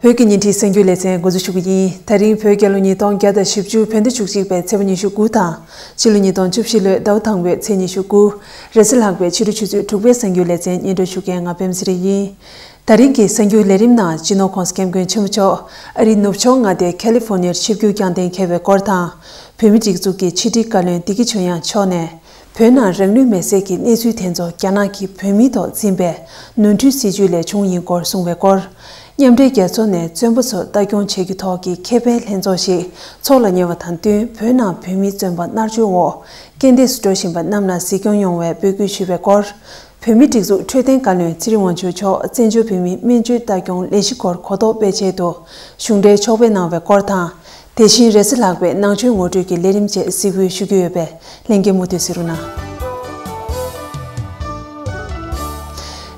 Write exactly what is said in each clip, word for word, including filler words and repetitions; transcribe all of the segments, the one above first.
བོད་ཀྱི་ཉིན་རེའི་གསར་འགྱུར་ལེ་ཚན་འགོ་འཛུགས་ཞུ་གི་ཡིན། ད་རིང་བོད་རྒྱལ་ལོ་ཉིས་སྟོང་བརྒྱ་དང་བཞི་བཅུ་བོད་ཟླ་བཅུ་གཅིག་པའི་ཚེས་པ་ཉི་ཤུ་དགུ་དང་། ཕྱི་ལོ་ཉིས་སྟོང་བཅུ་བཞི་ལོའི་ཟླ་བ་དང་པོའི་ཚེས་ཉི་ཤུ་དགུ། རེས་གཟའ་ལྷག་པའི་ཕྱི་དྲོ་ཆུ་ཚོད་དྲུག་པའི་གསར་འགྱུར་ལེ་ཚན་སྙན་སྒྲོན་ཞུ་མཁན་ང་པད་མ་ཚེ་རིང་ཡིན། ད་རིང་གི་གསར་འགྱུར་ལས་རིམ་ནང་སྤྱི་ནོར་༸གོང་ས་༸སྐྱབས་མགོན་ཆེན་པོ་མཆོག་ཨ་རིའི་ནུབ་ཕྱོགས་མངའ་སྡེའི་ཁ་ལི་ཧྥོ་ནི་ཡར་ཆིབས་བསྒྱུར་བསྐྱངས་གཏན་འཁེལ་བའི་སྐོར་དང་། བོད་མིའི་སྒྲིག་འཛུགས་ཀྱི་ཕྱི་དྲིལ་བཀའ་བློན་བདེ་སྐྱིད་ཆོས་དབྱངས་མཆོག་ནས། བོད་ནང་རང་ལུས་མེར་སྲེག་གི་གནས་ཚུལ་དེ་ཚོ་རྒྱ་ནག་གིས་བོད་མིའི་ཐོག་འཛིན་པའི་ནོར་འཁྲུལ་སྲིད་བྱུས་ལས་བྱུང་ཡིན་སྐོར་གསུངས་པའི་སྐོར། མཉམ་འབྲེལ་རྒྱལ་ཚོགས་ནས་བཙོན་པ་ཚོ་ལྟ་སྐྱོང་བྱེད་རྒྱུ་ཐོག་གི་ཁེ་ཕན་ལྷན་ཚོགས་ཤིག་འཚོགས་ལ་ཉེ་བ་དང་བསྟུན། བོད་ནང་བོད་མིའི་བཙོན་པ་མནར་གཅོད་འོག་རྐྱེན་འདས་སུ་འགྲོ་བཞིན་པ་རྣམས་ལ་གཟིགས་སྐྱོང་ཡོང་བའི་འབོད་སྐུལ་ཞུས་པའི་སྐོར། བོད་མིའི་སྒྲིག་འཛུགས་འཕྲོད་བསྟེན་བཀའ་བློན་ཚེ་རིང་དབང་ཕྱུག་མཆོག་བཙན་བྱོལ་བོད་མིའི་སྨན་བཅོས་ལྟ་སྐྱོང་ལས་གཞི་སྐོར་གོ་རྟོགས་སྤེལ་ཆེད་དུ་གཞུང་འབྲེལ་ཕྱོགས་ཕེབས་གནང་བའི་སྐོར་དང་། དེ་བཞིན་རེས་གཟའ་ལྷག་པའི་ནང་ཆོས་ངོ་སྤྲོད་ཀྱི་ལས་རིམ་བཅས་གཟིགས་འབུལ་ཞུ་རྒྱུ་ཡོད་པས་ལྷན་རྒྱས་མུ་མཐུད་གཟིགས་རོགས་གནང་།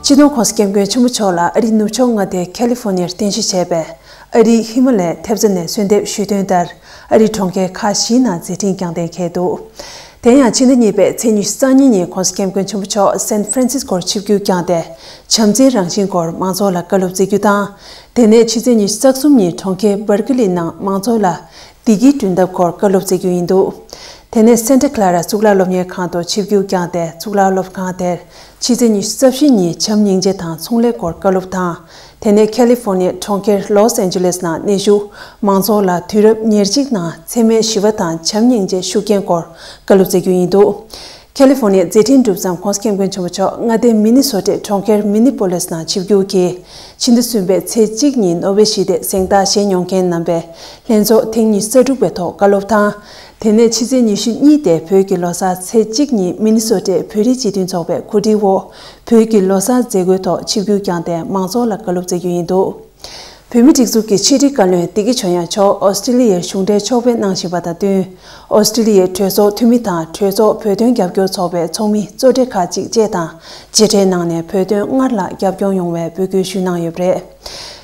སྤྱི་ནོར་༸གོང་ས་༸སྐྱབས་མགོན་ཆེན་པོ་མཆོག་ལ་ཨ་རིའི་ནུབ་ཕྱོགས་མངའ་སྡེའི་ཁ་ལི་ཧྥོ་ནི་ཡར་རྟེན་གཞི་བྱས་པའི་ཨ་རིའི་ཧི་མ་ལ་ཡའི་ཐེབས་རྩ་ནས་གསོལ་འདེབས་ཞུས་དོན་ལྟར། ཨ་རིའི་གྲོང་ཁྱེར་ཁག་བཞིའི་ནང་མཛད་འཕྲིན་བསྐྱངས་གཏན་འཁེལ་འདུག། དེ་ཡང་ཕྱི་ཟླ་གཉིས་པའི་ཚེས་ཉི་ཤུ་རྩ་གཉིས་ཉིན་༸གོང་ས་༸སྐྱབས་མགོན་ཆེན་པོ་མཆོག་སན་ཧྥ་རན་སིས་ཀོར་ཆིབས་བསྒྱུར་བསྐྱངས་ཏེ། བྱམས་བརྩེའི་རང་བཞིན་སྐོར་མང་ཚོགས་ལ་བཀའ་སློབ་སྩལ་རྒྱུ་དང་། དེ་ནས་ཕྱི་ཚེས་ཉི་ཤུ་རྩ་གསུམ་ཉིན་གྲོང་ཁྱེར་སྦར་ཀི་ལི་ནང་མང་ཚོགས་ལ་བདེ་སྐྱིད་བསྐྲུན་ཐབས་སྐོར་བཀའ་སློབ་སྩལ་རྒྱུ་ཡིན་འདུག། དེ་ནས་སན་ཊ་ཁ་ལ་ར་གཙུག་ལག་སློབ་གཉེར་ཁང་དུ་ཆིབས་བསྒྱུར་བསྐྱངས་ཏེ། གཙུག་ལག་སློབ་ཁང་དེར་ཕྱི་ཚེས་ཉི་ཤུ་རྩ་བཞི་ཉིན་བྱམས་སྙིང་རྗེ་དང་ཚོང་ལས་སྐོར་བཀའ་སློབ་དང་། དེ་ནས་ཁ་ལི་ཧྥོ་ནི་ཡའི་གྲོང་ཁྱེར་ལོས་ཨན་ཇི་ལེས་ནང་གནས་བཞུགས་མང་ཚོགས་ལ་དུས་རབས་ཉེར་གཅིག་ནང་འཚེ་མེད་ཞི་བ་དང་བྱམས་སྙིང་རྗེ་ཤུགས་རྐྱེན་སྐོར་བཀའ་སློབ་སྩལ་རྒྱུ་ཡིན་འདུག། ཁ་ལི་ཧྥོ་ནི་ཡའི་མཛད་འཕྲིན་གྲུབ་མཚམས་༸གོང་ས་༸སྐྱབས་མགོན་ཆེན་པོ་མཆོག་མངའ་སྡེ་མི་ནི་སོ་ཊའི་གྲོང་ཁྱེར་མི་ནི་པོ་ལིས་ནང་ཆིབས་བསྒྱུར་གྱིས། ཕྱི་ཟླ་གསུམ་པའི་ཚེས་གཅིག་ཉིན་ནོ་བེལ་ཞི་བདེའི་གཟེངས་རྟགས་བཞེས་མྱོང་མཁན་རྣམ་པའི་ལྷན་ཚོགས་ཐེངས་ཉི་ཤུ་རྩ་དྲུག་པའི་ཐོག་བཀའ་སློབ་དང་། དེ་ནས་ཕྱི་ཚེས་ཉི་ཤུ་གཉིས་ཏེ་བོད་ཀྱི་ལོ་གསར་ཚེས་གཅིག་ཉིན་མི་ནི་སོ་ཊའི་བོད་རིགས་སྤྱི་མཐུན་ཚོགས་པའི་གོ་སྒྲིག་འོག་བོད་ཀྱི་ལོ་གསར་མཛད་སྒོའི་ཐོག་ཆིབས་བསྒྱུར་བསྐྱངས་ཏེ་མང་ཚོགས་ལ་བཀའ་སློབ་སྩལ་རྒྱུ་ཡིན་འདུག། བོད་མིའི་སྒྲིག་འཛུགས་ཀྱི་ཕྱི་དྲིལ་བཀའ་བློན་བདེ་སྐྱིད་ཆོས་དབྱངས་མཆོག་ཨོ་སི་ཀྲི་ལི་ཡའི་གཞུང་འབྲེལ་ཕྱོགས་ཕེབས་གནང་བཞིན་པ་དང་བསྟུན། ཨོ་སི་ཀྲི་ལི་ཡའི་གྲོས་ཚོགས་འཐུས་མི་དང་གྲོས་ཚོགས་བོད་དོན་རྒྱབ་སྐྱོར་ཚོགས་པའི་ཚོགས་མི་གཙོ་གྲས་ཁག་ཅིག་བཅས་དང་མཇལ་འཕྲད་གནང་ནས་བོད་དོན་སྔར་ལྷག་རྒྱབ་སྐྱོར་ཡོང་བའི་འབོད་སྐུལ་ཞུས་གནང་ཡོད་པ་རེད།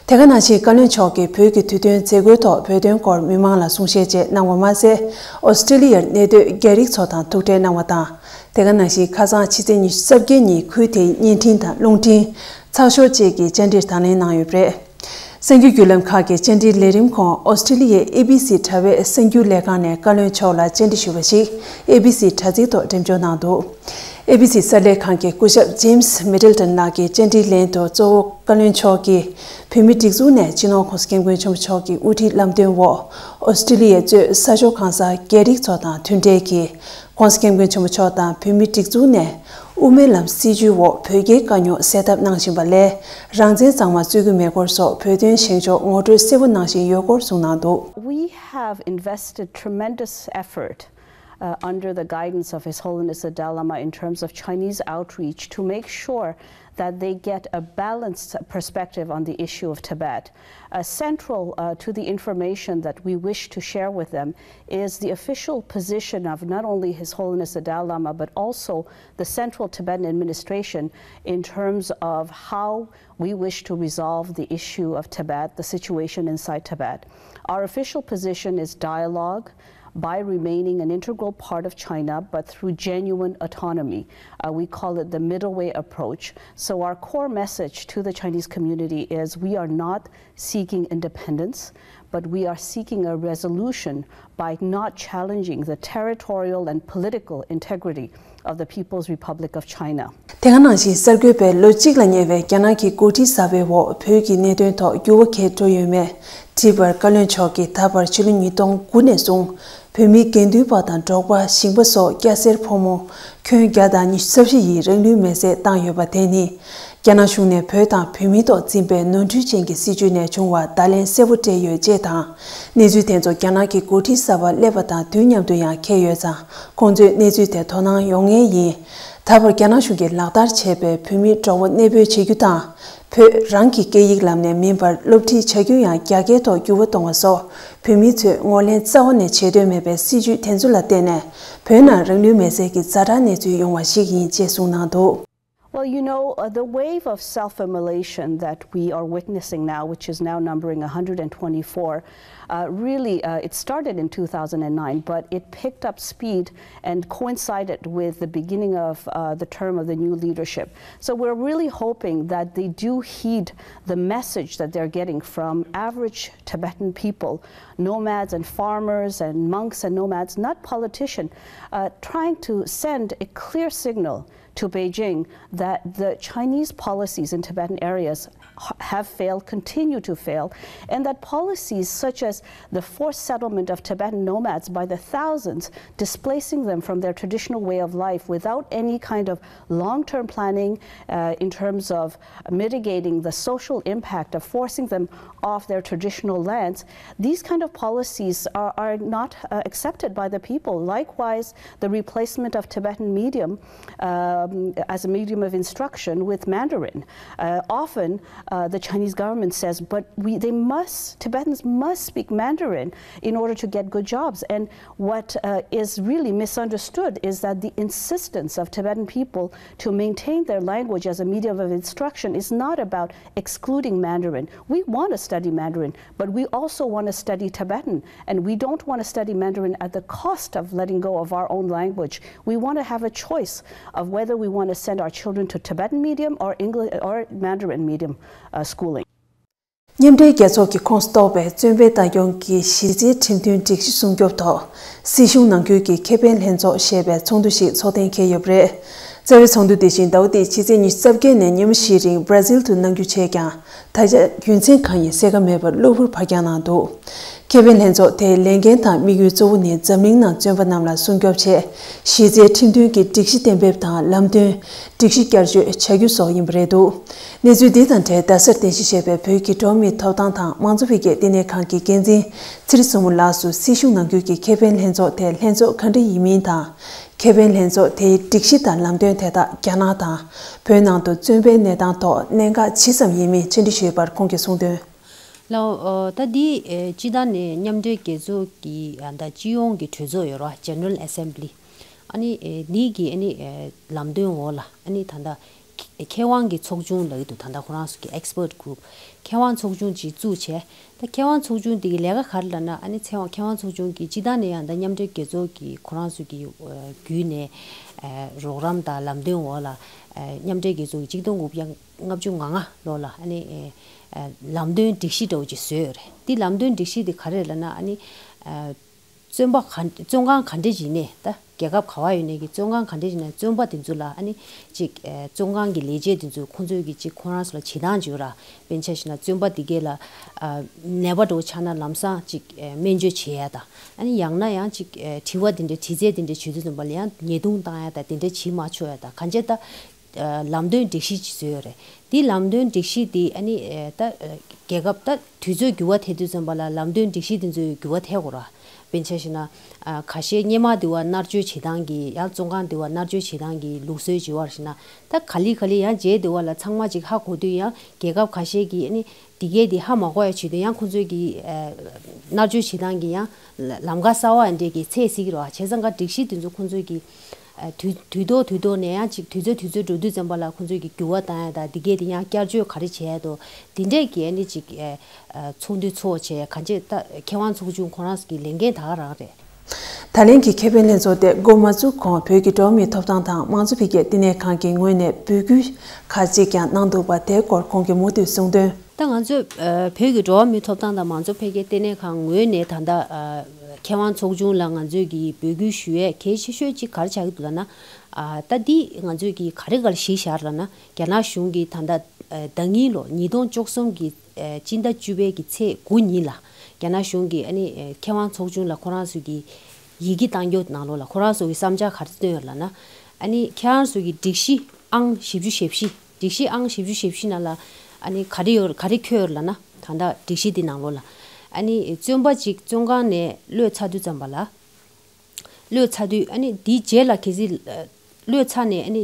དེ་ག་ནང་བཞིན་བཀའ་བློན་མཆོག་གིས་བོད་ཀྱི་དུས་སྟོན་མཛད་སྒོའི་ཐོག་བོད་དོན་སྐོར་མི་མང་ལ་གསུང་བཤད་བཅས་གནང་བ་མ་ཟད། ཨོ་སི་ཀྲི་ལི་ཡར་གནས་སྡོད་རྒྱ་རིགས་ཚོ་དང་ཐུག་འཕྲད་གནང་བ་དང་། དེ་ག་ནང་བཞིན་ཁ་སང་ཕྱི་ཚེས་ཉི་ཤུ་རྩ་བརྒྱད་ཉིན་ཁུལ་དེའི་བརྙན་འཕྲིན་དང་རླུང་འཕྲིན། ཚགས་ཤོག་བཅས་ཀྱི་བཅར་འདྲིར་དང་ལེན་གནང་ཡོད་པ་རེད། གསར་འགྱུར་བརྒྱུད་ལམ་ཁག་གི་བཅར་འདྲིའི་ལས་རིམ་ཁོངས་ཨོ་སི་ཀྲི་ལི་ཡའི་ཨེ་བི་སི་དྲ་བའི་གསར་འགྱུར་ལས་ཁང་ནས་བཀའ་བློན་མཆོག་ལ་བཅར་འདྲི་ཞུས་པ་ཞིག་ཨེ་བི་སི་དྲ་ཚིགས་ཐོག་འགྲེམས་འཇོག་གནང་འདུག། ཨེ་བི་སི་གསར་ལས་ཁང་གི་སྐུ་ཞབས་ཇེམ་སི་མི་ཌལ་ཊོན་ལགས་ཀྱིས་བཅར་འདྲིའི་ལན་དུ། གཙོ་བོ་བཀའ་བློན་མཆོག་གིས་བོད་མིའི་སྒྲིག་འཛུགས་ནས་སྤྱི་ནོར་༸གོང་ས་༸སྐྱབས་མགོན་ཆེན་པོ་མཆོག་གི་དབུ་ཁྲིད་ལམ་སྟོན་འོག་ཨོ་སི་ཀྲི་ལི་ཡའི་གཙོས་ས་ཕྱོགས་གང་སར་རྒྱ་རིགས་ཚོ་དང་མཐུན་འབྲེལ་གྱིས། ༸གོང་ས་༸སྐྱབས་མགོན་ཆེན་པོ་མཆོག་དང་བོད་མིའི་སྒྲིག་འཛུགས་ནས་དབུ་མའི་ལམ་སྲིད་བྱུས་འོག་བོད་རྒྱའི་དཀའ་རྙོག་སེལ་ཐབས་གནང་བཞིན་པ་ལས། རང་བཙན་གཙང་མ་རྩོད་ཀྱི་མེད་སྐོར་སོགས་བོད་དོན་བཞེངས་ཕྱོགས་ངོ་སྤྲོད་གསལ་པོ་གནང་བཞིན་ཡོད་སྐོར་གསུངས་གནང་འདུག། We have invested tremendous effort, uh, under the guidance of His Holiness the Dalai Lama in terms of Chinese outreach to make sure that they get a balanced perspective on the issue of Tibet. Uh, central, uh, to the information that we wish to share with them is the official position of not only His Holiness the Dalai Lama, but also the Central Tibetan Administration in terms of how we wish to resolve the issue of Tibet, the situation inside Tibet. Our official position is dialogue by remaining an integral part of China, but through genuine autonomy. Uh, we call it the middle way approach. So our core message to the Chinese community is we are not seeking independence, but we are seeking a resolution by not challenging the territorial and political integrity of the People's Republic of China. དེ་ག་ནང་བཞིན་གསར་འགོད་པས་ལོ་གཅིག་ལ་ཉེ་བའི་རྒྱ་ནག་གི་འགོ་ཁྲིད་གསར་པའི་འོག་བོད་ཀྱི་གནད་དོན་ཐོག་འགྱུར་བ་ག་འགྲོ་ཡོད་མེད་དྲིས་པར། བཀའ་བློན་མཆོག་གིས་ད་བར་ཕྱི་ལོ་ཉིས་སྟོང་དགུ་ནས་བཟུང་བོད་མིའི་དགེ་འདུན་པ་དང་འབྲོག་པ། ཞིང་པ་སོགས་སྐྱ་སེར་ཕོ་མོ་ཁྱོན་བརྒྱ་དང་ཉི་ཤུ་རྩ་བཞི་ཡིས་རང་ལུས་མེར་སྲེག་བཏང་ཡོད་པ་དེ་ནི། རྒྱ་ནག་གཞུང་ནས་བོད་དང་བོད་མིའི་ཐོག་འཛིན་པའི་ནོར་འཁྲུལ་ཅན་གྱི་སྲིད་བྱུས་ནས་བྱུང་བར་བརྡ་ལན་གསལ་པོ་སྤྲད་ཡོད་ཅེས་དང་། གནས་ཚུལ་དེ་ཚོ་རྒྱ་ནག་གི་འགོ་ཁྲིད་གསར་པ་སླེབས་པ་དང་དུས་མཉམ་དུ་ཡང་འཁེལ་ཡོད་ཙང་། ཁོང་ཚོས་གནས་ཚུལ་དེ་དོ་སྣང་ཡོང་ངེས་ཡིན། ད་བར་རྒྱ་ནག་གཞུང་གིས་ལག་བསྟར་བྱས་པའི་བོད་མིའི་འགྲོ་བ་གནས་སྤོས་བྱེད་རྒྱུ་དང་། བོད་རང་གི་སྐད་ཡིག་ལམ་ནས་མིན་པར་སློབ་ཁྲིད་བྱ་རྒྱུ་ཡང་རྒྱ་སྐད་ཐོག་འགྱུར་བ་གཏོང་བ་སོགས། བོད་མི་ཚོས་ངོས་ལེན་རྩ་བ་ནས་བྱེད་འདོད་མེད་པའི་སྲིད་བྱུས་དེ་ཚོ་ལ་བརྟེན་ནས། བོད་ནང་རང་ལུས་མེར་སྲེག་གི་ཛ་དྲག་གནས་ཚུལ་ཡོང་བ་ཞིག་ཡིན་ཅེས་གསུངས་གནང་འདུག། Well, you know, uh, the wave of self immolation that we are witnessing now, which is now numbering one hundred twenty-four, uh, really, uh, it started in two thousand nine, but it picked up speed and coincided with the beginning of uh, the term of the new leadership. So we're really hoping that they do heed the message that they're getting from average Tibetan people, nomads and farmers and monks and nomads, not politicians, uh, trying to send a clear signal to Beijing that the Chinese policies in Tibetan areas have failed, continue to fail, and that policies such as the forced settlement of Tibetan nomads by the thousands, displacing them from their traditional way of life without any kind of long term planning uh, in terms of mitigating the social impact of forcing them off their traditional lands, these kind of policies are, are not uh, accepted by the people. Likewise, the replacement of Tibetan medium um, as a medium of instruction with Mandarin. Uh, often, uh, the Chinese government says, but we, they must, Tibetans must speak Mandarin in order to get good jobs. And what uh, is really misunderstood is that the insistence of Tibetan people to maintain their language as a medium of instruction is not about excluding Mandarin. We want to study Mandarin, but we also want to study Tibetan. And we don't want to study Mandarin at the cost of letting go of our own language. We want to have a choice of whether we want to send our children to Tibetan medium or English or Mandarin medium uh, schooling. མཉམ་འབྲེལ་རྒྱལ་ཚོགས་ཀྱི་ཁོངས་གཏོགས་པའི་བཙོན་པའི་ལྟ་སྐྱོང་གི་གཞི་རྩའི་ཁྲིམས་མཐུན་སྒྲིག་གཞི་སྲུང་སྐྱོབ་ཐོག་སྲིད་གཞུང་ནང་ཁུལ་གྱི་ཁེ་ཕན་ལྷན་ཚོགས་ཞེས་པའི་ཚོགས་འདུ་ཞིག་ཚོགས་གཏན་འཁེལ་ཡོད་པ་རེད། རྩ་བའི་ཚོགས་འདུ་དེ་བཞིན་ཟླ་བ་འདིའི་ཕྱི་ཚེས་ཉི་ཤུ་རྩ་བརྒྱད་ནས་ཉི་མ་བཞིའི་རིང་Brazil དུ་གནང་རྒྱུ་བྱས་ཀྱང་། ད་ཆ་རྒྱུ་མཚན་གང་ཡིན་གསལ་ཁ་མེད་པར་གློ་བུར་ཕར་འགྱངས་གནང་འདུག་ཁེ་ཕན་ལྷན་ཚོགས་དེའི་ལས་འགན་དང་དམིགས་ཡུལ་གཙོ་བོ་ནི་འཛམ་གླིང་ནང་བཙོན་པ་རྣམས་ལ་སྲུང་སྐྱོབ་ཆེད། གཞི་རྩའི་ཁྲིམས་མཐུན་གྱི་སྒྲིག་གཞི་གཏན་འབེབས་དང་ལམ་སྟོན། སྒྲིག་གཞི་བསྐྱར་བཅོས་བྱ་རྒྱུ་སོགས་ཡིན་པ་རེད་འདུག་གནས་ཚུལ་འདི་དང་འབྲེལ་རྡ་སར་རྟེན་གཞི་བྱས་པའི་བོད་ཀྱི་འགྲོ་བ་མིའི་ཐོབ་ཐང་དང་མང་གཙོ་འཕེལ་རྒྱས་ལྟེ་གནས་ཁང་གི་འགན་འཛིན་ཚེ་རིང་བཟང་མོ་ལགས་སུ་སྲིད་གཞུང་ནང་ཁུལ་གྱི་ཁེ་ཕན་ལྷན་ཚོགས་དེ་ལྷན་ཚོགས་ག་འདྲ་ཡིན་མིན་དང་། ཁེ་ཕན་ལྷན་ཚོགས་དེའི་སྒྲིག་གཞི་དང་ལམ་སྟོན་དེ་དག་རྒྱ་ནག་དང་བོད་ནང་དུ་བཙོན་པའི་གནས་སྟངས་ཐོག་གནད་འགག་ཇི་ཙམ་ཡིན་མིན་བཅར་འདྲི་ཞུས་པར་ཁོང་གིས་གསུངས་དོན། ལགས། ད་འདི་སྤྱི་བཏང་ནས་མཉམ་འབྲེལ་རྒྱལ་ཚོགས་ཀྱི་ད་སྤྱི་ཡོངས་ཀྱི་གྲོས་ཚོགས་ཡོད་རེད་བ། General Assembly། ཨ་ནི་འདི་གི་ཨ་ནི་ལམ་སྟོན་འོག་ལ་ཨ་ནི་ད་ལྟ་མཁས་དབང་གི་ཚོགས་ཆུང་ལབ་ཀྱི་འདུག་ད་ལྟ་ཁོ་རང་ཚོ་གི་expert group། མཁས་དབང་ཚོགས་ཆུང་ཅིག་བཙུགས་བྱས། ད་མཁས་དབང་ཚོགས་ཆུང་དེ་གི་ལས་ཀ་ག་རེ་ལབ་ན། ཨ་ནི་མཁས་དབང་མཁས་དབང་ཚོགས་ཆུང་གིས་སྤྱི་བཏང་ནས་ཡང་ད་མཉམ་འབྲེལ་རྒྱལ་ཚོགས་ཀྱི་ཁོ་རང་ཚོ་གི་བརྒྱུད་ནས་རོགས་རམ་དང་ལམ་སྟོན་འོག་ལ་མཉམ་འབྲེལ་རྒྱལ་ཚོགས་ཀྱི་ཆིག་སྟོང་དགུ་བརྒྱ་ལྔ་བཅུ་ང་ལྔ་ལོ་ལ་ཨ་ནི་ལམ་སྟོན་སྒྲིག་གཞི་འདྲ་བོ་ཅིག་བཟོས་ཡོད་རེད། དེ་ལམ་སྟོན་སྒྲིག་གཞི་དེ་ག་རེ་རེད་ལབ་ན། ཨ་ནི་བཙོན་པ་ག་བཙོན་ཁང་ག་འདྲས་ཅིག་ནས་ད་རྒྱལ་ཁབ་ག་བ་ཡོད་ནས་ཀྱི་བཙོན་ཁང་ག་འདྲས་ཅིག་ནས་བཙོན་པ་དེ་ཚོ་ལ་ཨ་ནི་ཅིག་བཙོན་ཁང་གི་ལས་བྱེད་དེ་ཚོས་ཁོང་ཚོས་ཀྱི་ཅིག་ཁོ་རང་ཚོ་ལ་བྱེད་སྟངས་བྱོས་ར། དཔེར་ན་ཆ་བཞག་ན་བཙོན་པ་དེ་གས་ལ་ནད་པ་འདྲ་བོ་ཆགས་ན་ལམ་སང་ཅིག་སྨན་བཅོས་བྱེད་ཡ་ད། ཨ་ནི་ཡང་ན་ཡང་ཅིག་དྲི་བ་དེ་འདྲ་དྲི་རྩད་དེ་འདྲ་བྱེད་དུས་ཙམ་པ་ལ་ཡང་ཉེས་རྡུང་བཏང་ཡ་ད་དེ་འདྲ་བྱེད་མ་ཆོག་ཡ་ད་གང་བྱས་ད། ལམ་སྟོན་སྒྲིག་གཞི་ཅིག་བཟོས་ཡོད་རེད། དེ་ལམ་སྟོན་སྒྲིག་གཞི་དེ་ཨ་ནི་ད་རྒྱལ་ཁབ་ད་དུས་ཚོད་འགྱུར་བ་ཐེབས་དུས་ཙམ་པ་ལ་ལམ་སྟོན་སྒྲིག་གཞི་དེ་ཚོའི་འགྱུར་བ་ཐེབས་དགོས་ར། དཔེར་ན་ཆ་བཞག་ན་ཁ་ཤས་སྔོན་མ་དེ་བ་མནར་གཅོད་བྱེད་སྟངས་ཀྱི་ཡང་བཙོན་ཁང་དེ་བ་མནར་གཅོད་བྱེད་སྟངས་ཀྱི་ལུགས་སྲོལ་ཅིག་ཡོད་རེད་ཟེར་ན། ད་ག་ལེ་ག་ལེ་ཡང་རྗེས་དེ་བ་ལ་ཚང་མ་ཅིག་ཧ་གོ་དུས་ཡང་རྒྱལ་ཁབ་ཁ་ཤས་ཀྱིས་ཨ་ནི་དེ་གས་དེ་ཧ་མ་གོ་ཡ་བྱེད་དུས་ཡང་ཁོང་ཚོས་ཀྱི་མནར་གཅོད་བྱེད་སྟངས་ཀྱི་ཡང་ལམ་ཁ་གསར་བ་འདྲས་ཀྱི་ཚད་སྲིད་ཀྱི་རེད་བ། བྱས་ཙང་ཀ་སྒྲིག་གཞི་དེ་ཚོ་ཁོང་ཚོས་ཀྱི་དུས་དུས་ཐོག་དུས་ཐོག་ནས་ཡང་ཅིག་དུས་ཚོད་དུས་ཚོད་འགྲོ་དུས་ཙམ་པ་ལ་ཁོང་ཚོས་ཀྱི་འགྱུར་བ་བཏང་ཡ་དང་འདི་གས་དེ་ཡང་བསྐྱར་བཅོས་ག་རེ་བྱས་ཡ་དོ་འདི་འདྲས་ཀྱི་ཨ་ནི་ཅིག་ཚོགས་འདུ་ཚོགས་བྱས་གང་ཅི་ད་མཁས་དབང་ཚོགས་ཆུང་ཁོ་རང་གི་ལས་འགན་ད་ག་རང་རེད། ད་ལན་གྱི་ཁེ་ཕན་ལྷན་ཚོགས་དེ་འགོ་མ་བཙུགས་གོང་བོད་ཀྱི་འགྲོ་བ་མིའི་ཐོབ་ཐང་དང་དམངས་གཙོ་འཕེལ་རྒྱས་ལྟེ་གནས་ཁང་གི་ངོས་ནས་འབོད་སྐུལ་ཁག་ཅིག་ཀྱང་གནང་འདུག་པ་དེའི་སྐོར་ཁོང་གིས་མུ་མཐུད་གསུངས་དོན། ད་ང་ཚོས་བོད་ཀྱི་འགྲོ་བ་མིའི་ཐོབ་ཐང་དང་མང་གཙོ་འཕེལ་རྒྱས་ལྟེ་གནས་ཁང་ངོས་ནས་ད་ལྟ་མཁས་དབང་ཚོགས་ཆུང་ལ་ང་ཚོས་ཀྱི་འབོད་སྐུལ་ཞུ་ཡས་གལ་ཆེ་ཤོས་གཅིག་ག་རེ་ཆགས་ཀྱི་འདུག་ལབ་ན། ད་འདི་ང་ཚོས་ཀྱི་ག་རེ་ག་རེ་གཞི་བཞག་ལབ་ན་རྒྱ་ནག་གཞུང་གིས་ད་ལྟ་ཟླ་གཉིས་ལོ་ཉིས་སྟོང་བཅུ་གསུམ་གྱི་སྤྱི་ཟླ་བཅུ་པའི་གི་ཚེས་དགུ་ཉིན་ལ་རྒྱ་ནག་གཞུང་གིས་ཨ་ནི་མཁས་དབང་ཚོགས་ཆུང་ལ་ཁོ་རང་ཚོས་ཀྱི་ཡི་གེ་བཏང་རྒྱུ་ནང་ལོགས་ལ་ཁོ་རང་ཚོ་གི་བསམ་འཆར་ག་རེ་བཏོན་ཡོད་ལབ་ན། ཨ་ནི་ཁྱེད་རང་ཚོ་གི་སྒྲིག་གཞི་ཨང་བཞི་བཅུ་ཞེ་བཞི། སྒྲིག་གཞི་ཨང་བཞི་བཅུ་ཞེ་བཞི་ནང་ལ་ཨ་ནི་ག་རེ་ཡོད་ག་རེ་འཁོད་ཡོད་ལབ་ན། ད་ལྟ་སྒྲིག་གཞི་འདི་ནང་ལོགས་ལ་ཨ་ནི་བཙོན་པ་ཅིག་བཙོན་ཁང་ནས་གློད་ཚར་དུས་ཙམ་པ་ལ། གློད་ཚར་དུས་ཨ་ནི་འདིའི་རྗེས་ལ་གལ་སྲིད་གློད་ཚར་ནས་ཨ་ནི་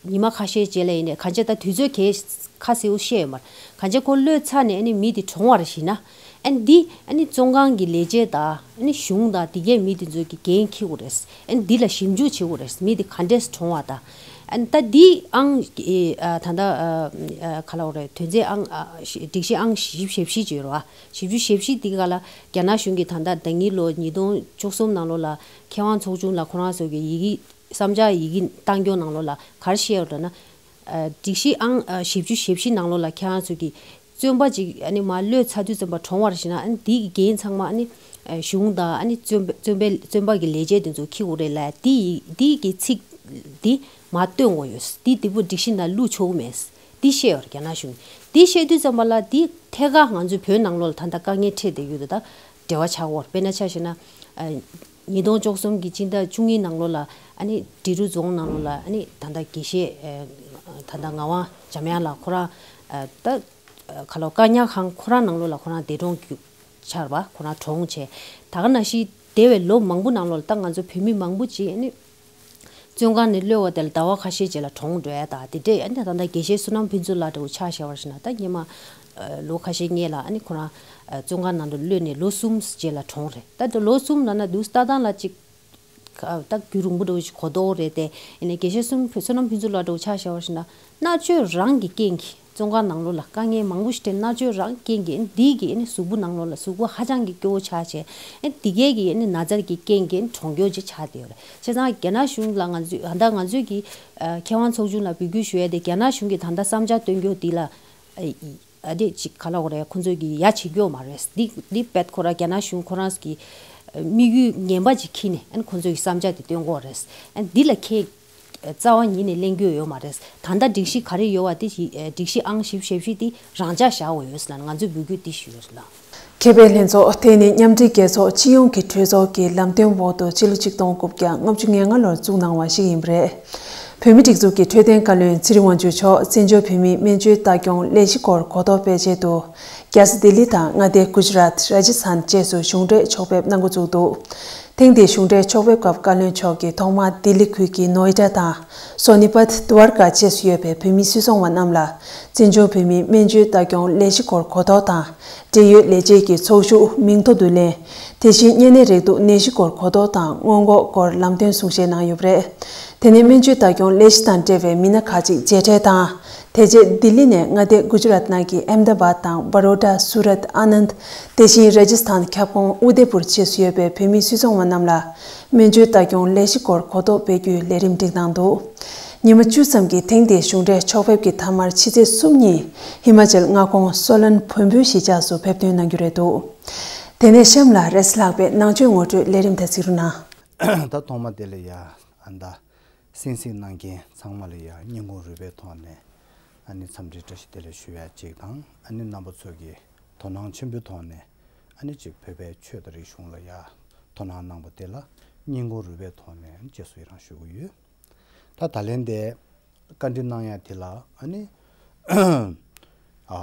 ཉི་མ་ཁ་ཤས་རྗེས་ལ་ཡིན་ནས་གང་ཅི་ད་དུས་ཚོད་གལ་ཁ་གསལ་པོ་བཤད་ཡོད་མ་རེད། གང་ཅི་ཁོ་གློད་ཚར་ནས་ཨ་ནི་མི་དེ་གྲོངས་པ་རེད་ཤི་ན། ཨ་ནི་འདི་ཨ་ནི་བཙོན་ཁང་གི་ལས་བྱེད་དང་ཨ་ནི་གཞུང་དང་དེ་གའི་མི་དེ་ཚོས་ཀྱི་འགན་འཁྱེར་དགོས་རེད། ཨ་ནི་འདི་ལ་ཞིབ་འཇུག་བྱེད་དགོས་རེད། མི་དེ་ག་འདྲས་གྲོངས་པ་དང་ ཨ་ནི་ད་འདི་ཨང་ཨེ་ཨ་ད་ལྟ་ཨ་ཨ་ག་ལབ་དགོས་རེད། དོན་ཚན་ཨང་ཨ་ཞི་སྒྲིག་གཞི་ཨང་བཞི་བཅུ་ཞེ་བཞི་ཅིག་ཡོད་རེད་བ། བཞི་བཅུ་ཞེ་བཞི་འདི་ག་ལ་རྒྱ་ནག་གཞུང་གིས་ད་ལྟ་ཟླ་ཉིན་ལོ་ཉིས་སྟོང་བཅུ་གསུམ་ནང་ལོགས་ལ་མཁས་དབང་ཚོགས་ཆུང་ལ་ཁོ་རང་ཚོ་གི་ཡི་གེ་བསམ་འཆར་ཡི་གེ་བཏང་སྐྱོང་ནང་ལོགས་ལ་ག་རེ་བཤད་ཡོད་རེད་ན། ཨ་སྒྲིག་གཞི་ཨང་ཨ་བཞི་བཅུ་ཞེ་བཞི་ནང་ལོགས་ལ་ཁྱེད་རང་ཚོ་གི་བཙོན་པ་ཅིག་ཨ་ནི་མར་གློད་ཚར་དུས་ཙམ་པ་གྲོངས་པར་ཞིག་ན། ཨ་ནི་འདི་གི་འགན་ཚང་མ་ཨ་ནི་ཨ་གཞུང་དང་ཨ་ནི་བཙོན་པ་བཙོན་པའི་བཙོན་པ་གི་ལས་བྱེད་དེ་ཚོ་འཁྱེར་དགོས་རེད་ལབ། འདི་ཡི་འདི་གི་ཚིག་འདི་མར་བཏོན་དགོས་ཡོད། འདི་འདི་པོ་སྒྲིག་གཞི་ནང་བླུགས་ཆོག་མེད། འདི་བཤད་ཡོད་རྒྱ་ནག་གཞུང་གིས། འདི་བཤད་དུས་ཙམ་པ་ལ་འདི་ཐད་ཀར་ང་ཚོའི་བོད་ནང་ལོགས་ལ་ད་ལྟ་དཀའ་ངལ་འཕྲད་བསྡད་ཡོད་དོ། ད་འབྲེལ་བ་ཆགས་ཡོད་རེད། དཔེར་ན་ཆ་བཞག་ན་ཨ་ཉིས་སྟོང་བཅུ་གསུམ་གྱི་སྤྱི་ཟླ་བཅུ་གཉིས་ནང་ལོགས་ལ་ཨ་ནི་འབྲི་རུ་རྫོང་ནང་ལོགས་ལ་ཨ་ནི་ད་ལྟ་དགེ་བཤེས་ཨ་ད་ལྟ་ངག་དབང་འཇམ་དབྱངས་ལགས་ཁོ་རང་ཨ་ད་ཨ་ག་ལབ་དཀའ་ཉར་ཁང་ཁོ་རང་ནང་ལོགས་ལ་ཁོ་རང་འདས་གྲོངས་གྱུར་ཆགས་པ། ཁོ་རང་གྲོངས་བྱས། ད་ག་ནང་བཞིན་འདས་པའི་ལོ་མང་པོ་ནང་ལོགས་ལ་ད་ང་ཚོ་བོད་མི་མང་པོ་ཅིག་ཨ་ནི་བཙོན་ཁང་ནས་གློད་པ་དེ་ལ་ཟླ་བ་ཁ་ཤས་རྗེས་ལ་གྲོངས་འགྲོ་ཡ་དང་དེ་འདྲས། ཨ་ནི་ད་ལྟ་དགེ་བཤེས་བསོད་ནམས་ཕུན་ཚོགས་ལགས་འདྲ་བོ་ཆ་བཞག་པར་ཞིག་ན་ད་སྔོན་མ་ཨ་ལོ་ཁ་ཤས་སྔོན་ལ་ཨ་ནི་ཁོ་རང་ཨ་བཙོན་ཁང་ནང་དུ་གློད་ནས་ལོ་གསུམ་རྗེས་ལ་གྲོངས་རེད། ད་དེ་ལོ་གསུམ་ལབ་ན་འདུག་ལྟ་སྟངས་ལ་ཅིག་ཨ་ད་རྒྱུན་རིང་པོ་འདྲ་བོ་ཞིག་གོ་མདོག་རེད་དེ། ཡིན་ནའི་དགེ་བཤེས་བསོད་བསོད་ནམས་ཕུན་ཚོགས་ལགས་འདྲ་བོ་ཆ་བཞག་པར་ཞིག་ན། མནར་གཅོད་རང་གི་རྐྱེན་གྱིས། བཙོན་ཁང་ནང་ལོགས་ལ་དཀའ་ངལ་མང་པོ་ཞིག་འཕྲད། མནར་གཅོད་རང་རྐྱེན་གྱིས་འདི་གིས་ནི་གཟུགས་པོ་ནང་ལོགས་ལ་གཟུགས་པོ་ཧ་ཅང་གི་སྐྱོ་བོ་ཆགས་བྱས། ཨེ་འདི་གས་ཀྱི་ནི་ན་ཚ་གི་རྐྱེན་གྱིས་གྲོངས་སྐྱོབ་ཅིག་ཆགས་བསྡད་ཡོད་རེད། བྱས་ཙང་རྒྱ་ནག་གཞུང་ལ་ང་ཚོས་ད་ལྟ་ང་ཚོས་ཀྱི་ཨ་མཁས་དབང་ཚོགས་ཆུང་ལ་འབོད་སྐུལ་ཞུ་ཡ་དེ། རྒྱ་ནག་གཞུང་གིས་ད་ལྟ་བསམ་འཆར་བཏོན་རྒྱུ་འདི་ལ་ཨ་ཨ་དེ་ཅིག་ག་ལབ་དགོས་རེད། ཁོང་ཚོས་ཀྱི་ཡ་བྱེད་རྒྱུ་མ་རེད། འདི་འདི་དཔེ་ཁོ་རང་རྒྱ་ནག་གཞུང་ཁོ་རང་གི་དམིགས་ཡུལ་ངན་པ་ཅིག་འཁྱེར་ནས་ཨ་ནི་ཁོང་ཚོས་ཀྱི་བསམ་འཆར་དེ་བཏོན་གྱི་ཡོད་རེད། ཨ་འདི་ལ་ཁྱེད་རྩ་བ་ཉིད་ནས་གླེང་རྒྱུ་ཡོད་མ་རེད། ད་ལྟ་སྒྲིག་གཞི་ག་རེ་ཡོད་པ་དེ་ཞིག་ཨ་སྒྲིག་གཞི་ཨང་བཞི་བཅུ་ཞེ་བཞི་དེ་རང་འཇགས་བཞག་དགོས་ཡོད་ཟེར་ལབ་ནས་ང་ཚོས་འབོད་སྐུལ་འདི་ཞུས་ཡོད་ཟེར་ལབ། མཁས་པའི་ལྷན་ཚོགས་དེ་ནི་མཉམ་འབྲེལ་རྒྱལ་ཚོགས་སྤྱི་ཡོངས་ཀྱི་གྲོས་ཚོགས་ཀྱི་ལམ་སྟོན་འོག་ཏུ་ཕྱི་ལོ་ཆིག་སྟོང་དགུ་བརྒྱ་ལྔ་བཅུ་ང་ལྔ་ལོར་བཙུགས་གནང་བ་ཞིག་ཡིན་པ་རེད། བོད་མིའི་སྒྲིག་འཛུགས་ཀྱི་འཕྲོད་བསྟེན་བཀའ་བློན་ཚེ་རིང་དབང་ཕྱུག་མཆོག་བཙན་བྱོལ་བོད་མིའི་སྨན་བཅོས་ལྟ་སྐྱོང་ལས་གཞི་སྐོར་གོ་རྟོགས་སྤེལ་ཆེད་དུ། རྒྱལ་ས་ལྡི་ལི་དང་མངའ་སྡེ་གུ་ཇ་རཱཏ། ར་ཇི་སི་ཐན་བཅས་སུ་གཞུང་འབྲེལ་ཕྱོགས་ཕེབས་གནང་འགོ་བཙུགས་འདུག་ཐེངས་འདིའི་གཞུང་འབྲེལ་ཕྱོགས་ཕེབས་སྐབས་བཀའ་བློན་མཆོག་གིས་ཐོག་མར་ལྡི་ལི་ཁུལ་གྱི་ནོ་ཨེ་ཌ་དང་སོ་ནི་པད། དུ་ཝར་ཀ་བཅས་སུ་ཡོད་པའི་བོད་མི་སུད་ཚོང་བ་རྣམས་ལ་བཙན་བྱོལ་བོད་མིའི་སྨན་བཅོས་ལྟ་སྐྱོང་ལས་གཞི་སྐོར་གོ་རྟོགས་དང་། འབྲེལ་ཡོད་ལས་བྱེད་ཀྱི་ཚོགས་ཞུགས་མིང་ཐོ་བསྡུ་ལེན། དེ་བཞིན་གཉན་ནད་རེག་དུག་ནད་གཞི་སྐོར་གོ་རྟོགས་དང་སྔོན་འགོག་སྐོར་ལམ་སྟོན་གསུང་བཤད་གནང་ཡོད་པ་རེད། དེ་ནས་སྨན་བཅོས་ལྟ་སྐྱོང་ལས་གཞི་དང་འབྲེལ་བའི་མི་སྣ་ཁག་ཅིག་མཇལ་འཕྲད་དང་། དེ་རྗེས་ལྡི་ལི་ནས་མངའ་སྡེ་གུ་ཇ་རཱཏ་ནང་གི་ཨེམ་ད་བཱད་དང་བ་རོ་ཌ། སུ་རཏ། ཨ་ནནྡ། དེ་བཞིན་ར་ཇི་སི་ཐན་ཁྱབ་ཁོངས་ཨུ་དེ་པུར་བཅས་སུ་ཡོད་པའི་བོད་མི་སུད་ཚོང་བ་རྣམས་ལ་སྨན་བཅོས་ལྟ་སྐྱོང་ལས་གཞི་སྐོར་གོ་རྟོགས་སྤེལ་རྒྱུའི་ལས་རིམ་སྒྲིག་གནང་འདུག་ཉི་མ་བཅུ་ཙམ་གྱི་ཐེངས་འདིའི་གཞུང་འབྲེལ་ཕྱོགས་ཕེབས་ཀྱི་མཐའ་མར་ཕྱི་ཚེས་གསུམ་ཉིན་ཧི་མ་ཅལ་མངའ་ཁོངས་སོ་ལན་བོན་པོའི་གཞིས་ཆགས་སུ་ཕེབས་ཐོན་གནང་རྒྱུ་རེད་འདུག་དེ་ནས་གཤམ་ལ་རེས་ལྷག་པའི་ནང་ཆོས་ངོ་སྤྲོད་ལས་རིམ་དེ་གཟིགས་རོགས་གནང་། ད་ཐོག་མ་དེ་ལ་ཡ་ཨ་ད། གསན་གཟིགས་གནང་མཁན་ཚང་མ་ལ་ཡང་སྙིང་ཁུང་རུས་པའི་ཐོག་ནས་ཨ་ནི་འཚམས་འདྲི་བཀྲ་ཤིས་བདེ་ལེགས་ཞུ་ཡ་གཅིག་དང་། ཨ་ནི་རྣམ་པ་ཚོ་གིས་དོ་སྣང་ཆེན་པོའི་ཐོག་ནས་ཨ་ནི་གཅིག་བོད་པའི་ཆོས་དང་རིག་གཞུང་ལ་ཡང་དོ་སྣང་གནང་བ་དེ་ལ་སྙིང་ཁུང་རུས་པའི་ཐོག་ནས་རྗེས་སུ་ཡི་རང་ཞུ་གི་ཡོད། ད་ད་ལན་དེ་བཀའ་འདྲི་གནང་ཡ་དེ་ལ་ཨ་ནི་ཨ་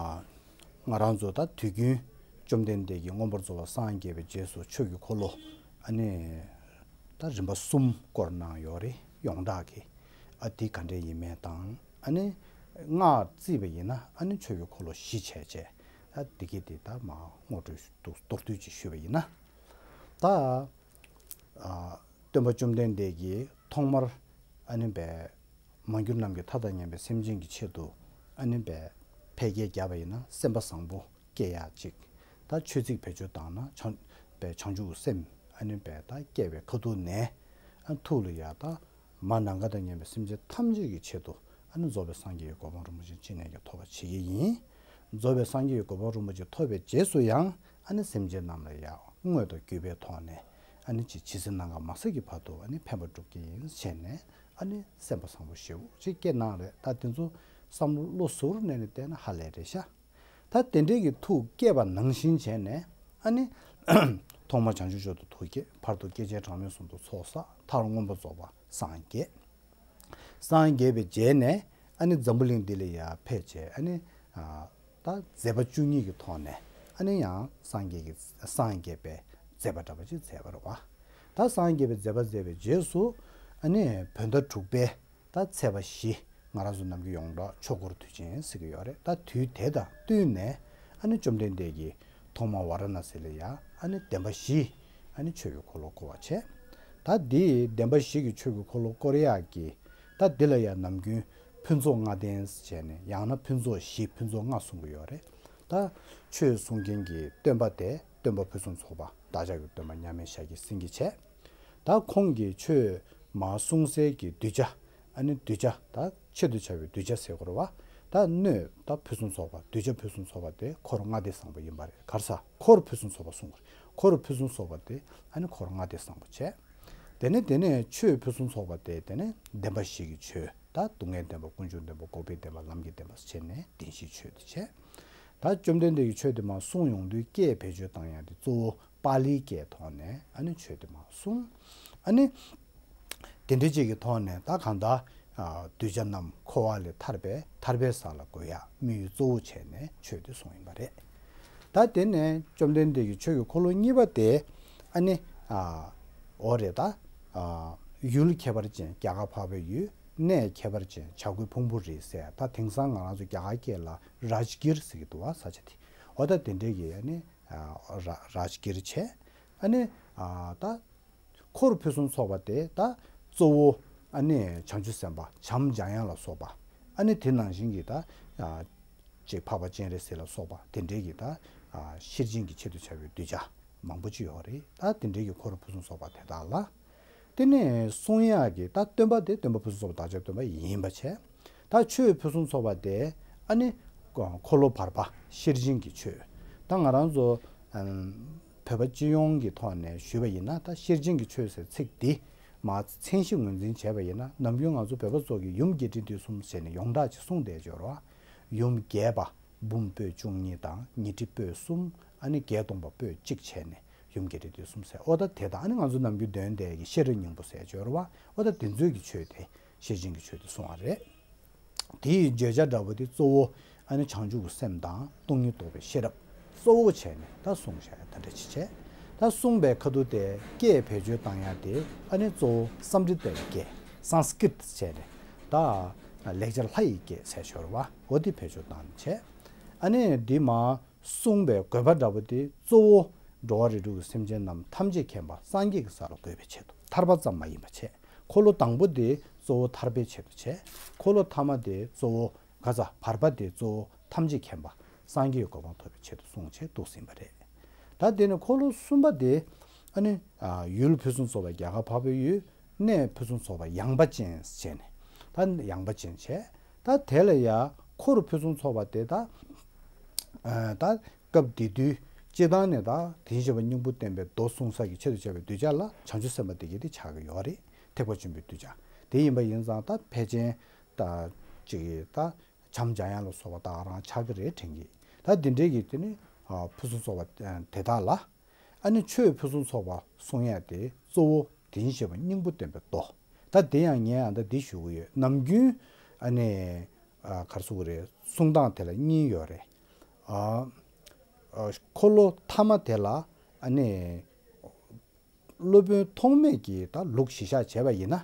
ང་རང་ཚོ་ད་དུས་རྒྱུན་བཅོམ་ལྡན་འདས་ཀྱིས་མངོན་པར་རྫོགས་པར་སངས་རྒྱས་པའི་རྗེས་སུ་ཆོས་ཀྱི་འཁོར་ལོ་ཨ་ནི་ད་རིམ་པ་གསུམ་བསྐོར་གནང་ཡོད་རེད། ཡོངས་གྲགས་ཀྱི་ཨ་དེ་ག་འདྲས་ཡིན་མིན་དང་། ཨ་ནི་སྔགས་བརྩིས་པ་ཡིན་ན་ཨ་ནི་ཆོས་ཀྱི་འཁོར་ལོ་བཞི་བྱས་བྱས། ཨ་དེ་གི་དེ་ད་མ་ངོ་སྤྲོད་ཞུ་འདུག་མདོར་བསྡུས་ཅིག་ཞུས་པ་ཡིན་ན། ད་ཨ་སྟོན་པ་བཅོམ་ལྡན་འདས་ཀྱིས་ཐོག་མར་ཨ་ནི་བས་མ་གྱུར་ནམ་མཁའི་མཐའ་དང་མཉམ་པའི་སེམས་ཅན་གྱི་ཆེད་དུ་ཨ་ནི་བས་ཕལ་སྐད་བརྒྱབ་པ་ཡིན་ན་སེམས་པ་བཟང་པོ་སྐྱེ་ཡག་ཅིག་ད་ཆོས་ཚིག་བེད་སྤྱོད་བཏང་ན་བྱང་བས་བྱང་ཆུབ་སེམས་ཨ་ནི་བས་ད་སྐྱེ་བའི་ཁ་ཐུག་ནས་ཨ་ཐུགས་ལ་ཡ་ད་མ་ནམ་མཁའ་དང་མཉམ་པའི་སེམས་ཅན་ཐམས་ཅད་ཀྱི་ཆེད་དུ་ཨ་ནི་རྫོགས་པའི་སངས་རྒྱས་ཀྱི་གོ་འཕང་རིན་པོ་ཆེ་ཅི་ནས་ཀྱང་ཐོབ་པར་བྱེད་ཀྱི་ཡིན། རྫོགས་པའི་སངས་རྒྱས་ཀྱི་གོ་འཕང་རིན་པོ་ཆེ་ཐོབ་པའི་རྗེས་སུ་ཡང་ཨ་ནི་སེམས་ཅན་རྣམས་ལ་ཡང་དངོས་དང་བརྒྱུད་པའི་ཐོག་ནས་ཨ་ནི་ཇི་ཇི་སྲིད་ནམ་མཁའ་མ་ཟད་ཀྱི་བར་དུ་ཨ་ནི་ཕན་པ་སྒྲུབ་ཀྱི་ཡིན་བྱས་ནས་ཨ་ནི་སེམས་པ་བཟང་པོ་ཞེ་པོ་ཅིག་སྐྱེས་གནང་རེད། ད་དེ་ཚོ་བསམ་བློ་གཟུར་གནས་ནས་བལྟས་ན་ཧ་ལས་རེད་ཤག་ད་དེ་འདྲའི་གི་ཐུགས་བསྐྱེད་པ་ནང་བཞིན་བྱས་ནས་ཨ་ནི་ཐོག་མར་བྱང་ཆུབ་མཆོག་ཏུ་ཐུགས་བསྐྱེད། བར་དུ་སྐྱེས་ཆེན་གྲངས་མེད་གསུམ་དུ་ཚོགས་བསགས། མཐར་མངོན་པར་རྫོགས་པར་སངས་རྒྱས། སངས་རྒྱས་པའི་རྗེས་ནས་ཨ་ནི་འཛམ་བུ་གླིང་འདི་ལ་ཡར་ཕེབས་བྱས་ཨ་ནི་ཨ་ད་མཛད་པ་བཅུ་གཉིས་ཀྱི་ཐོག་ནས་ཨ་ནི་ཡང་སངས་རྒྱས་ཀྱི་སངས་རྒྱས་པའི་མཛད་པ་འདྲ་པོ་ཅིག་མཛད་པ་རེད་བ། ད་སངས་རྒྱས་པའི་མཛད་པ་མཛད་པའི་རྗེས་སུ་ཨ་ནི་བོད་ཟླ་དྲུག་པའི་ད་ཚེས་པ་བཞི། ང་རང་ཚོ་ནམ་རྒྱུན་ཡོངས་གྲགས་ཆོས་འཁོར་དུས་ཆེན་ཟེར་གྱི་ཡོད་རེད། ད་དུས་དེ་དང་བསྟུན་ནས་ཨ་ནི་བཅོམ་ལྡན་འདས་ཀྱིས་ཐོག་མར་ཝཱ་ར་ཎ་སི་ལ་ཡ་ཨ་ནི་བདེན་པ་བཞི་ཨ་ནི་ཆོས་ཀྱི་འཁོར་ལོ་བསྐོར་བ་བྱས། ད་འདི་བདེན་པ་བཞི་གི་ཆོས་ཀྱི་འཁོར་ལོ་བསྐོར་ཡག་གི་ ད་འདི་ལ་ཡང་ནམ་རྒྱུན་ཕུན་ཚོགས་ལྔ་ལྡན་ཟེར་བྱས་ནས། ཡང་ན་ཕུན་ཚོགས་བཞི་ཕུན་ཚོགས་ལྔ་གསུང་གི་ཡོད་རེད། ད་ཆོས་གསུང་མཁན་གྱི་སྟོན་པ་དེ་སྟོན་པ་ཕུན་སུམ་ཚོགས་པ། བདག་ཅག་གི་སྟོན་པ་མཉམ་མེད་ཤཱཀྱ་སེང་གེ་བྱས། ད་ཁོང་གིས་ཆོས་མར་གསུང་སའི་གི་གདུལ་བྱ། ཨ་ནི་གདུལ་བྱ་ད་ཆེད་དུ་བྱ་བའི་གདུལ་བྱ་ཟེར་དགོས་རེད་བ། ད་སྣོད་ད་ཕུན་སུམ་ཚོགས་པ། གདུལ་བྱ་ཕུན་སུམ་ཚོགས་པ་དེ་འཁོར་ལྔ་སྡེ་བཟང་པོ་ཡིན་པ་རེད། ག་རེ་ཟེར། འཁོར་ཕུན་སུམ་ཚོགས་པ་གསུངས་པ་རེད། འཁོར་ཕུན་སུམ་ཚོགས་པ་དེ་ཨ་ནི་འཁོར་ལྔ་སྡེ་བཟང་པོ་བྱས། དེ་ནས་དེ་ནས་ཆོས་ཕུན་སུམ་ཚོགས་པ་དེ་དེ་ནས་བདེན་པ་བཞི་གི་ཆོས། ད་སྡུག་བསྔལ་བདེན་པ། ཀུན་འབྱུང་བདེན་པ། འགོག་པའི་བདེན་པ། ལམ་གྱི་བདེན་པ་ཟེར་བྱས་ནས་བདེན་བཞིའི་ཆོས་དེ་བྱས། ད་བཅོམ་ལྡན་འདས་ཀྱིས་ཆོས་དེ་མར་གསུངས་ཡོང་དུས་སྐད་བེད་སྤྱོད་བཏང་ཡག་དེ་གཙོ་བོ་པཱ་ལིའི་སྐད་ཐོག་ནས་ཨ་ནི་ཆོས་དེ་མར་གསུངས། ཨ་ནི་དེ་འདྲ་ཅིག་གི་ཐོག་ནས་ད་གང་ལྟར་ཨ་གདུལ་བྱ་རྣམས་འཁོར་བ་ལས་ཐར་པའི་ཐར་པའི་ས་ལ་འགོད་ཡག་དམིགས་ཡུལ་གཙོ་བོ་བྱས་ནས་ཆོས་དེ་གསུངས་ཡིན་པ་རེད། ད་དེ་ནས་བཅོམ་ལྡན་འདས་ཀྱིས་ཆོས་ཀྱི་འཁོར་ལོ་གཉིས་པ་དེ་ཨ་ནི་ཨ་འོ་རེད། ད་ཨ་ཡུལ་ཁྱད་པར་ཅན་རྒྱ་གར་འཕགས་པའི་ཡུལ། གནས་ཁྱད་པར་ཅན་བྱ་རྒོད་ཕུང་པོའི་རི་ཟེར། ད་དེང་སང་ང་རང་ཚོ་རྒྱ་གར་སྐད་ལ་རཱཇ་གིར་ཟེར་གྱི་འདུག་བ། ས་ཆ་དེ། འོ་ད་དེ་འདྲའི་གི་ཨ་ནི་ཨ་ར་རཱཇ་གིར་བྱས། ཨ་ནི་ཨ་ད་འཁོར་ཕུན་སུམ་ཚོགས་པ་དེ་ད་གཙོ་བོ་ཨ་ནི་བྱང་ཆུབ་སེམས་དཔའ་བྱམས་འཇམ་དབྱངས་ལ་སོགས་པ། ཨ་ནི་དེ་ནང་བཞིན་གྱི་ད་ཨ་ཅིག་འཕགས་པ་སྤྱན་རས་གཟིགས་ལ་སོགས་པ་དེ་འདྲའི་གི་ད་ཨ་ཤེར་ཕྱིན་གྱི་ཆེད་དུ་བྱ་བའི་གདུལ་བྱ་མང་པོ་ཅིག་ཡོད་རེད། ད་དེ་འདྲའི་གི་འཁོར་ཕུན་སུམ་ཚོགས་པ་དེ་དག་ལ། དེ་ནས་གསུང་ཡག་གི་ད་སྟོན་པ་དེ་སྟོན་པ་ཕུན་སུམ་ཚོགས་པ་བདག་ཅག་སྟོན་པ་ཡིན་པ་བྱས། ད་ཆོས་ཕུན་སུམ་ཚོགས་པ་དེ་ཨ་ནི་འཁོར་ལོ་བར་པ་ཤེར་ཕྱིན་གྱི་ཆོས། ད་ང་རང་ཚོ་ཨམ་བོད་པ་སྤྱི་ཡོངས་ཀྱི་ཐོག་ནས་ཞུས་པ་ཡིན་ན། ད་ཤེར་ཕྱིན་གྱི་ཆོས་ཟེར་ཚིག་འདི་མར་མཚན་གཞི་ངོས་འཛིན་བྱས་པ་ཡིན་ན། ནམ་རྒྱུན་ང་ཚོ་བོད་པ་ཚོ་གིས་ཡུམ་བརྒྱད་ཁྲི་བདུན་གསུམ་ཟེར་ནས་ཡོངས་གྲགས་ཅིག་གསུངས་བསྡད་ཡོད་རེད་བ། ཡུམ་བརྒྱད་པ། འབུམ་པོད་བཅུ་གཉིས་དང་ཉི་ཁྲི་པོད་གསུམ། ཨ་ནི་བརྒྱད་སྟོང་པ་པོད་གཅིག་བྱས་ནས་ཡུམ་བརྒྱད་ཁྲི་བདུན་གསུམ་ཟེར། ཨོ་ད་དེ་དང་། ཨ་ནི་ང་ཚོ་ནམ་རྒྱུན་འདོན་བསྡད་ཀྱི་ཤེས་རབ་སྙིང་པོ་ཟེར་ཡག་ཅིག་ཡོད་རེད་བ། ཨོ་ད་དེ་ཚོའི་གི་ཆོས་དེ་ཤེར་ཕྱིན་གྱི་ཆོས་དེ་གསུངས་པ་རེད། དེ་ཡི་བརྗོད་བྱ་འདྲ་པོ་དེ་གཙོ་བོ་ཨ་ནི་བྱང་ཆུབ་ཀྱི་སེམས་དང་སྟོང་ཉིད་རྟོགས་པའི་ཤེས་རབ་གཙོ་བོ་བྱས་ནས་ད་གསུངས་བཞག་ཡག་དེ་འདྲ་ཅིག་བྱས། ད་གསུངས་པའི་ཁ་ཐུག་དེ་སྐད་བེད་སྤྱོད་བཏང་ཡག་དེ་ཨ་ནི་གཙོ་བོ་སཾ་སྐྲྀཏ་ཡི་སྐད། སཾ་སྐྲྀཏ་བྱས་ནས། ད་ལེགས་སྦྱར་ལྷ་ཡི་སྐད་ཟེར་ཡག་ཡོད་རེད་བ། འོ་དེ་བེད་སྤྱོད་བཏང་ནས་བྱས། ཨ་ནི་འདི་མར་གསུངས་པའི་དགོས་པ་འདྲ་པོ་དེ་གཙོ་བོ་འགྲོ་བ་རིགས་དྲུག་གི་སེམས་ཅན་རྣམས་ཐམས་ཅད་མཁྱེན་པ་སངས་རྒྱས་ཀྱི་ས་ལ་འགོད་པའི་ཆེད་དུ། ཐར་པ་ཙམ་མ་ཡིན་པ་བྱས། འཁོར་ལོ་དང་པོ་དེ་གཙོ་བོ་ཐར་པའི་ཆེད་དུ་བྱས། འཁོར་ལོ་ཐ་མ་དེ་གཙོ་བོ་ག་ས་བར་པ་དེ་གཙོ་བོ་ཐམས་ཅད་མཁྱེན་པ་སངས་རྒྱས་ཀྱི་གོ་འཕང་ཐོབ་པའི་ཆེད་དུ་གསུངས་བྱས་འདུག་ཟིན་པ་རེད། ད་དེ་ནས་འཁོར་ལོ་གསུམ་པ་དེ་ཨ་ནི་ཡུལ་ཕུན་སུམ་ཚོགས་པ་རྒྱ་གར་འཕགས་པའི་ཡུལ། གནས་ཕུན་སུམ་ཚོགས་པ་ཡངས་པ་ཅན་བྱས་ནས། ད་ཡངས་པ་ཅན་བྱས། ད་དེ་ལ་ཡ་འཁོར་ཕུན་སུམ་ཚོགས་པ་དེ་ད་ཨ་ད་སྐབས་དེ་དུས་སྤྱིར་བཏང་ནས་ད་དེ་བཞིན་གཤེགས་པ་སྙིང་པོ་བསྟན་པའི་མདོ་གསུང་ས་གི་ཆེད་དུ་བྱ་བའི་གདུལ་བྱ་ལ་བྱང་ཆུབ་སེམས་དཔའ་དེ་གྱད་དེ་ཆགས་ཀྱི་ཡོད་རེད། ཐེག་པ་ཆེན་པོའི་གདུལ་བྱ་དེ་ཡིན་པ་ཡིན་ཙང་ད་ཕལ་ཆེར་ད་ཅིག་ད་བྱམས་འཇམ་དབྱངས་ལ་སོགས་པ་ད་ག་རང་ཆགས་ཀྱི་རེད་དྲན་གྱི། ད་འདི་འདྲའི་གི་དེ་ནི་ཨ་ཕུན་སུམ་ཚོགས་པ་དེ་དག་ལ། ཨ་ནི་ཆོས་ཕུན་སུམ་ཚོགས་པ་གསུང་ཡག་དེ་གཙོ་བོ་དེ་བཞིན་གཤེགས་པ་སྙིང་པོ་བསྟན་པའི་མདོ། ད་དེ་ཡང་ངས་ཨ་ད་འདི་ཞུ་གི་ཡོད། ནམ་རྒྱུན་ཨ་ནི་ཨ་ག་རེ་ཟེར་དགོས་རེད། གསུང་སྟངས་དེ་ལ་གཉིས་ཡོད་རེད། ཨ་ཨ་འཁོར་ལོ་ཐ་མ་དེ་ལ་ཨ་ནི་སློབ་དཔོན་ཐོགས་མེད་ཀྱིས་ད་ལུགས་གཞི་བཞག་བྱས་པ་ཡིན་ན།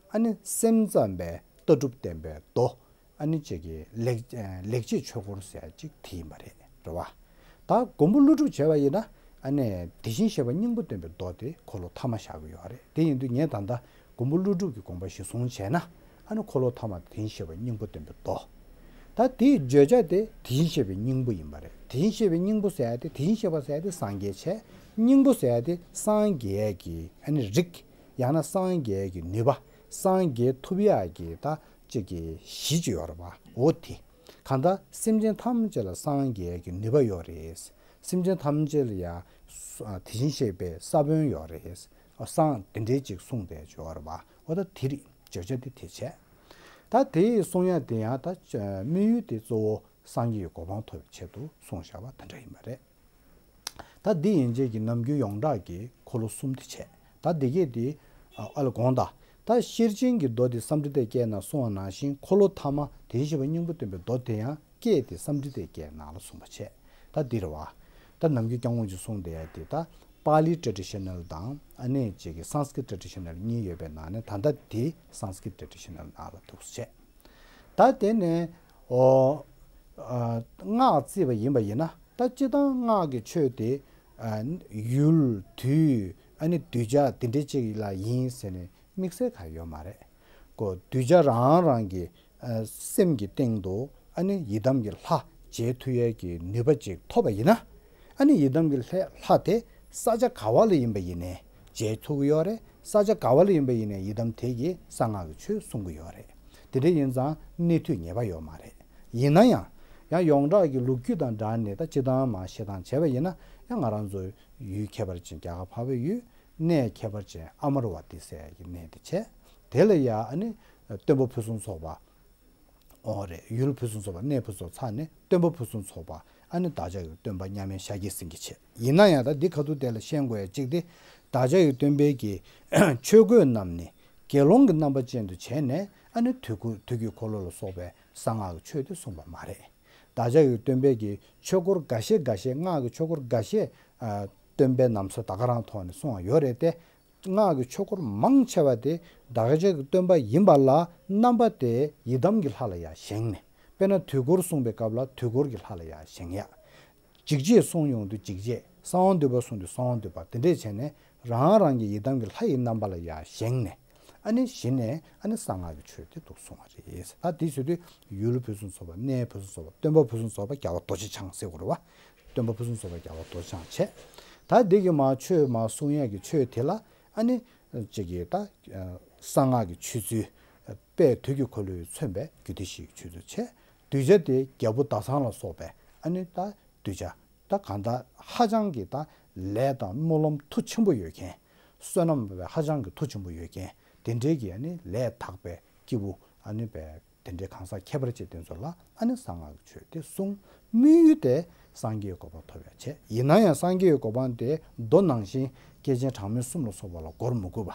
ཨ་ནི་སེམས་ཙམ་པའི་ལྟ་གྲུབ་བསྟན་པའི་མདོ། ཨ་ནི་ཅིག་གི་ལེགས་ལེགས་བྱས་ཆོས་འཁོར་ཟེར་ཡག་ཅིག་དེ་ཡིན་པ་རེད། རེད་བ། ད་མགོན་པོ་ཀླུ་སྒྲུབ་བྱས་པ་ཡིན་ན། ཨ་ནི་དེ་བཞིན་གཤེགས་པ་སྙིང་པོ་བསྟན་པའི་མདོ་དེ་འཁོར་ལོ་ཐ་མ་བཞག་གི་ཡོད་རེད། དེ་ཡིན་དུས་ངས་ད་ལྟ་མགོན་པོ་ཀླུ་སྒྲུབ་ཀྱི་དགོངས་པ་གཞིར་བཟུང་བྱས་ན། ཨ་ནི་འཁོར་ལོ་ཐ་མ་དེ་བཞིན་གཤེགས་པ་སྙིང་པོ་བསྟན་པའི་མདོ། ད་དེའི་བརྗོད་བྱ་དེ་དེ་བཞིན་གཤེགས་པའི་སྙིང་པོ་ཡིན་པ་རེད། དེ་བཞིན་གཤེགས་པའི་སྙིང་པོ་ཟེར་ཡག་དེ། དེ་བཞིན་གཤེགས་པ་ཟེར་ཡག་དེ་སངས་རྒྱས་བྱས། སྙིང་པོ་ཟེར་ཡག་དེ་སངས་རྒྱས་ཀྱི་ཨ་ནི་རིགས། ཡང་ན་སངས་རྒྱས་ཀྱི་ནུས་པ། སངས་རྒྱས་ཐུབ་ཡག་གི་ད་ཅིག་གི་གཞི་ཅིག་ཡོད་རེད་བ། འོ་དེ། གང་ལྟར་སེམས་ཅན་ཐམས་ཅད་ལ་སངས་རྒྱས་ཀྱི་ནུས་པ་ཡོད་རེད། སེམས་ཅན་ཐམས་ཅད་ལ་ཡང་དེ་བཞིན་གཤེགས་པའི་ས་བོན་ཡོད་རེད། སངས་དེ་འདྲའི་ཅིག་གསུངས་བསྡད་ཡོད་རེད་བ། འོ་ད་དེ་རིགས་བརྗོད་བྱ་དེ་དེ་བྱས། ད་དེའི་གསུང་ཡག་དེ་ཡང་ད་དམིགས་ཡུལ་དེ་གཙོ་བོ་སངས་རྒྱས་ཀྱི་གོ་འཕང་ཐོབ་པའི་ཆེད་དུ་གསུངས་བཞག་པ་དེ་འདྲ་ཡིན་པ་རེད། ད་འདི་ཡན་ཆད་ཀྱི་ནམ་རྒྱུན་ཡོངས་གྲགས་ཀྱི་འཁོར་ལོ་གསུམ་དེ་བྱས། ད་འདི་གས་དེ་ཨ་ལ་དགོངས་དག་ད་ཤེར་ཕྱིན་གྱི་མདོ་དེ་སཾ་སྐྲྀ་ཏའི་སྐད་ནང་གསུངས་པ་ནང་བཞིན། འཁོར་ལོ་ཐ་མ་དེ་བཞིན་གཤེགས་པ་སྙིང་པོ་བསྟན་པའི་མདོ་དེ་ཡང་སྐད་དེ་སཾ་སྐྲྀ་ཏའི་སྐད་ནང་ལ་གསུངས་པ་བྱས། ད་འདི་རེད་བ། ད་ནམ་རྒྱུན་སྐྱབས་མགོན་གྱིས་གསུངས་བསྡད་ཡག་དེ་ད་པཱ་ལི་ཊེ་ཌི་ཤི་ནལ་དང་ཨ་ནི་ཅིག་གི་སཾ་སྐྲྀ་ཊེ་ཌི་ཤི་ནལ་གཉིས་ཡོད་པའི་ནང་ནས་ད་ལྟ་དེ་སཾ་སྐྲྀ་ཊེ་ཌི་ཤི་ནལ་ནང་ལ་འདུག་སེ་བྱས། ད་དེ་ནས་ཨོ་ཨ་སྔགས་བརྩིས་པ་ཡིན་པ་ཡིན་ན། ད་སྤྱིར་བཏང་སྔགས་ཀྱི་ཆོས་དེ་ཨ་ཡུལ་དུས་ཨ་ནི་གདུལ་བྱ་དེ་འདྲའི་ཅིག་ལ་ཡིན་ཟེར་ནས་དམིགས་བསལ་གང་ཡོད་མ་རེད། ཀོ་གདུལ་བྱ་རང་རང་གི་ཨ་སེམས་ཀྱི་སྟེང་དུ་ཨ་ནི་ཡི་དམ་གྱི་ལྷ་མཇལ་ཐུབ་ཡས་ཀྱི་ནུས་པ་ཅིག་ཐོབ་པ་ཡིན་ན། ཨ་ནི་ཡི་དམ་གྱི་ལྷ་ལྷ་དེ་ས་ཆ་ག་བ་ལ་ཡིན་པ་ཡིན་ནའི་མཇལ་ཐུབ་ཀྱི་ཡོད་རེད། ས་ཆ་ག་བ་ལ་ཡིན་པ་ཡིན་ནའི་ཡི་དམ་དེ་གིས་གསང་སྔགས་ཀྱི་ཆོས་གསུང་གི་ཡོད་རེད། དེ་འདྲ་ཡིན་ཙང་གནས་དུས་ངེས་པ་ཡོད་མ་རེད། ཡིན་ན་ཡང་། ཡང་ཡོངས་གྲགས་ཀྱི་ལོ་རྒྱུས་དང་སྦྲགས་ནས་ད་སྤྱིར་བཏང་མ་བཤད་སྟངས་བྱས་པ་ཡིན་ན། ཡང་ང་རང་ཚོ་ཡུལ་ཁྱད་པར་ཅན་རྒྱ་གར་འཕགས་པའི་ཡུལ། གནས་ཁྱད་པར་ཅན་ཨ་མ་ར་བ་ཏི་ཟེར་ཡག་གི་གནས་དེ་བྱས། དེ་ལ་ཡ་ཨ་ནི་སྟོན་པ་ཕུན་སུམ་ཚོགས་པ། ཨོ་རེད། ཡུལ་ཕུན་སུམ་ཚོགས་པ། གནས་ཕུན་སུམ་ཚོགས་ཚར་ནས་སྟོན་པ་ཕུན་སུམ་ཚོགས་པ། ཨ་ནི་བདག་ཅག་གི་སྟོན་པ་མཉམ་མེད་ཤཱཀྱའི་སེང་གེ་བྱས། ཡིན་ན་ཡང་ད་འདི་ཁ་ཐུག་དེ་ལ་ཤེས་དགོས་ཡ་གཅིག་དེ། བདག་ཅག་གི་སྟོན་པའི་གི་ཆོས་གོས་རྣམས་ནི་དགེ་སློང་གི་རྣམ་པ་ཅན་དུ་བྱས་ནས། ཨ་ནི་དུས་ཀུན་དུས་ཀྱི་འཁོར་ལོ་ལ་སོགས་པའི་གསང་སྔགས་ཀྱི་ཆོས་དེ་གསུངས་པ་མ་རེད། བདག་ཅག་གི་སྟོན་པའི་གི་ཆོས་སྐོར་འགའ་ཤས་འགའ་ཤས། སྔགས་ཀྱི་ཆོས་སྐོར་འགའ་ཤས། ཨ་སྟོན་པའི་ན་བཟའ་ད་ག་རང་ཐོག་ནས་གསུངས་པ་ཡོད་རེད་དེ། སྔགས་ཀྱི་ཆོས་སྐོར་མང་ཆེ་བ་དེ་བདག་ཅག་གི་སྟོན་པ་ཡིན་པ་ལ་རྣམ་པ་དེ་ཡི་དམ་གྱི་ལྷ་ལ་ཡ་བཞེངས་ནས། དཔེར་ན་དུས་འཁོར་གསུངས་པའི་སྐབས་ལ་དུས་འཁོར་གྱི་ལྷ་ལ་ཡ་བཞེངས་ཡ། འཇིགས་བྱེད་གསུངས་ཡོང་དུས་འཇིགས་བྱེད། གསང་བ་འདུས་པ་གསུངས་དུས་གསང་བ་འདུས་པ། དེ་འདྲས་བྱས་ནས་རང་རང་གི་ཡི་དམ་གྱི་ལྷ་ཡི་རྣམ་པ་ལ་ཡ་བཞེངས་ནས། ཨ་ནི་གཞི་ནས་ཨ་ནི་གསང་སྔགས་ཀྱི་ཆོས་དེ་འདུག་གསུངས་པ་རེད། ད་དེ་ཟེར་དུས་ཡུལ་ཕུན་སུམ་ཚོགས་པ། གནས་ཕུན་སུམ་ཚོགས་པ། སྟོན་པ་ཕུན་སུམ་ཚོགས་པ་རྒྱལ་བ་རྡོ་རྗེ་འཆང་ཟེར་དགོས་རེད་བ། སྟོན་པ་ཕུན་སུམ་ཚོགས་པ་རྒྱལ་བ་རྡོ་རྗེ་འཆང་བྱས། ད་འདི་གི་མ་ཆོས་མ་གསུང་ཡས་ཀྱི་ཆོས་དེ་ལ་ཨ་ནི་གཅིག་གིས་ད་གསང་སྔགས་ཀྱི་ཆོས་ཚུལ། དཔལ་དུས་ཀྱི་འཁོར་ལོས་མཚོན་པའི་རྒྱུད་སྡེ་བཞི་ཡི་ཆོས་ཚུལ་བྱས། གདུལ་བྱ་དེ་རྒྱལ་པོ་ཟླ་བཟང་ལ་སོགས་པའི་ཨ་ནི་ད་གདུལ་བྱ། ད་གང་ལྟར་ཧ་ཅང་གི་ད་ལས་དང་སྨོན་ལམ་མཐུ་ཆེན་པོ་ཡོད་མཁན། བསོད་ནམས་ཧ་ཅང་གི་མཐུ་ཆེན་པོ་ཡོད་མཁན། དེ་འདྲའི་གི་ཨ་ནི་ལས་དག་པའི་སྐྱེས་བུ། ཨ་ནི་པའི་དེ་འདྲའི་གང་ཟག་ཁྱད་པར་ཅན་དེ་ཚོ་ལ་ཨ་ནི་གསང་སྔགས་ཀྱི་ཆོས་དེ་གསུངས། དམིགས་ཡུལ་དེ་སངས་རྒྱས་ཀྱི་གོ་འཕང་ཐོབ་ཡ་བྱས། ཡིན་ན་ཡང་སངས་རྒྱས་ཀྱི་གོ་འཕང་དེ་མདོ་ནང་བཞིན་སྐྱེས་ཆེན་གྲངས་མེད་གསུམ་ལ་སོགས་པ་ལ་འགོར་མི་དགོས་པ།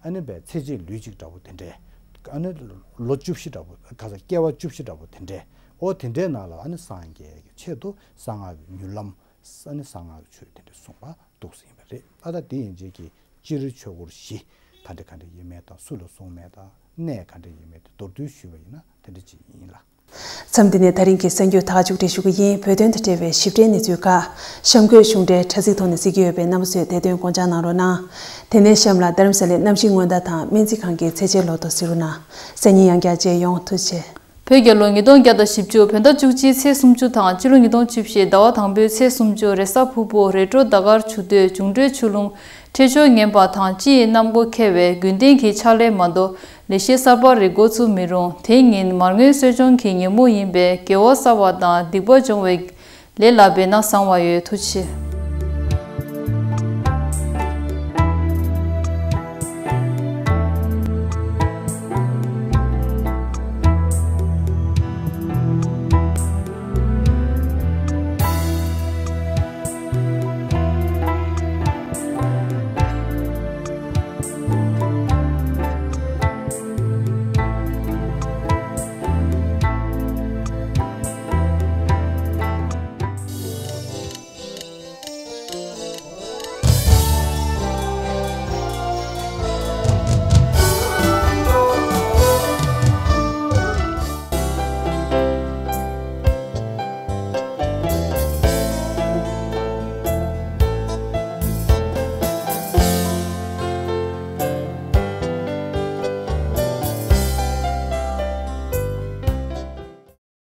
ཨ་ནི་པའི་ཚེ་གཅིག་ལུས་གཅིག་འདྲ་བོ་དེ་འདྲའི། ཨ་ནི་ལོ་བཅུ་བཞི་འདྲ་བོ། ག་ས་སྐྱེ་བ་བཅུ་བཞི་འདྲ་བོ་དེ་འདྲའི། འོ་དེ་འདྲའི་ནང་ལ་ཨ་ནི་སངས་རྒྱས་ཀྱི་ཆེད་དུ་གསང་སྔགས་ཀྱི་མྱུར་ལམ། ཨ་ནི་གསང་སྔགས་ཀྱི་ཆོས་དེ་འདྲ་གསུངས་པ་འདུག་ཟིན་པ་རེད། ཨ་ད་དེ་ཡན་ཆད་ཀྱི་སྤྱིར་ཆོས་སྐོར་བཞི་ག་འདྲ་ག་འདྲ་ཡིན་མིན་དང་། སུ་ལ་གསུངས་མིན་དང་། གནས་ག་འདྲ་ཡིན་མིན་དེ་མདོར་བསྡུས་ཞུས་པ་ཡིན་ན་དེ་འདྲ་ཅིག་ཡིན་ལ། མཚམས་འདི་ནས་ད་རིང་གི་གསར་འགྱུར་ད་ག་མཇུག་སྒྲིལ་ཞུ་གི་ཡིན། བོད་དོན་དང་འབྲེལ་བའི་ཞིབ་ཕྲའི་གནས་ཚུལ་ཁག་གཤམ་འཁོད་གཞུང་འབྲེལ་དྲ་ཚིགས་ཐོག་ནས་གཟིགས་ཀྱི་ཡོད་པས་རྣམ་པ་ཚོས་དེ་དོན་དགོངས་འཇགས་གནང་རོགས་གནང་། དེ་ནས་གཤམ་ལ་རྡ་རམ་ས་ལའི་གནམ་གཤིས་སྔོན་བརྡ་དང་སྨན་རྩིས་ཁང་གི་ཚད་འཇལ་ལོ་ཐོ་གཟིགས་རོགས་གནང་། གསར་རྙིང་ཡང་བསྐྱར་མཇལ་ཡོང་། ཐུགས་རྗེ་ཆེ། བོད་རྒྱལ་ལོ་ཉིས་སྟོང་བརྒྱ་དང་བཞི་བཅུ་བོད་ཟླ་བཅུ་གཅིག་ཚེས་སུམ་ཅུ་དང་། སྤྱི་ལོ་ཉིས་སྟོང་བཅུ་བཞི་ཟླ་བ་དང་པོའི་ཚེས་སུམ་ཅུ། རེས་གཟའ་ཕུར་བུ། རེས་གྲོ་ཟླ་སྐར་ཆུ་སྟོད། འབྱུང་འཕྲོད་ཆུ་རླུང་། འཕྲོད་སྦྱོར་ངན་པ་དང་སྤྱི་ཡི་གནམ་སྒོ་ཁེལ་བས་དགུན་གཏན་གྱི་ཕྱག་ལས་མ་གཏོགས་ལས་གཞི་གསར་པ་རེ་འགོ་ཚུགས་མི་རུང་། དེ་ཉིན་མར་ངོའི་གསོ་སྦྱོང་གི་ཉིན་མོ་ཡིན་པས་དགེ་བ་བསགས་པ་དང་སྡིག་པ་སྦྱོང་བའི་ལས་ལ་འབད་ན་བཟང་བ་ཡོད། ཐུགས་རྗེ་ཆེ།